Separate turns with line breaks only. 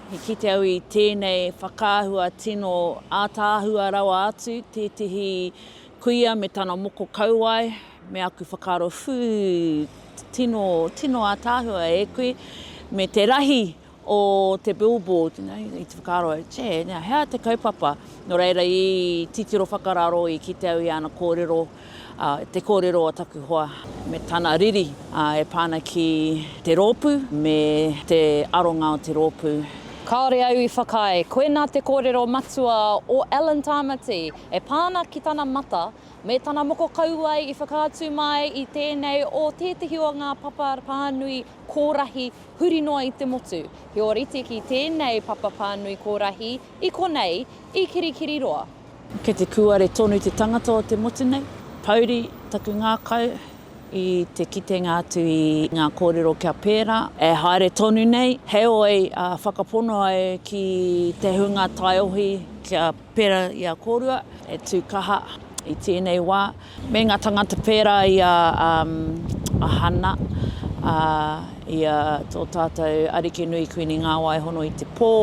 I kite au i tēnei whakaahua tino ātaahua rawa atu, tētehi kuia me tana moko kauae, me aku whakaaro whū, tino, tino ātaahua e koe, me te rahi o te billboard, you know, i te whakaaro au, che, he aha te kaupapa? Nō reira i titiro whakararo, i kite au i ana kōrero, te kōrero a taku hoa me tana riri e pā ana ki te rōpū me te aronga o te rōpū.
Kāore au i whakaae, koinā te kōrero matua o Alan Tāmati e pā ana ki tana mata me tana moko kauae i whakaatu mai i tēnei o tētehi o ngā papa pānui kōrahi huri noa i te motu. He ōrite ki tēnei papa pānui kōrahi i konei, i Kirikiriroa.
Kei te kūare tonu te tangata o te motu nei. Pouri taku ngākau i te kitenga atu i ngā kōrero kia pērā. E haere tonu nei, heoi whakapono au ki te hunga taiohi kia pērā i a kōrua, e tū kaha i tēnei wā. Me ngā tangata pērā i a Hana, i a tō tātou Arikinui Kuini Ngāwaihono i te pō.